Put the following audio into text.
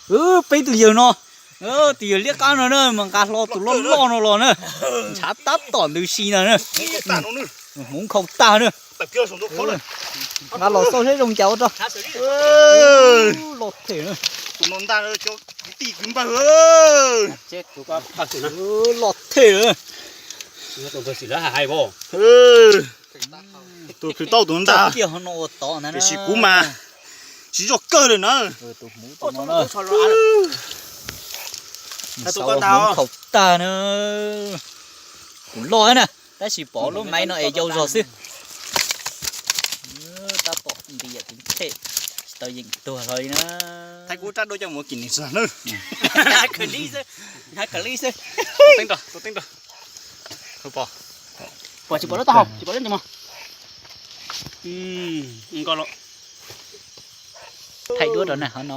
Peb tus yawg no, tus yawg liab qab no na mas nqa hlo tus loj loj no los na, ntshav tab tom ntws si na na. Hmoov nkhaus tag na. Nqa los xauj seb zoo cas ua rau. Loj them na. Loj them. Tus khwv tau tus ntag. Tiam sis kuv mas siv zog kawg li na. Hmoov nkhaus tag na. Kuv loj na, tab sis pom lub maiv no es yau zog xwb. Tab tom nti yam tiv them, tsis tau yeem tuag hlo li na. Thaib kuv rab duab coj mus kis nis xwb. Pom tsis pom lub taub hau, tsis pom lub nti mog. Thaij duab rau na, qhov no.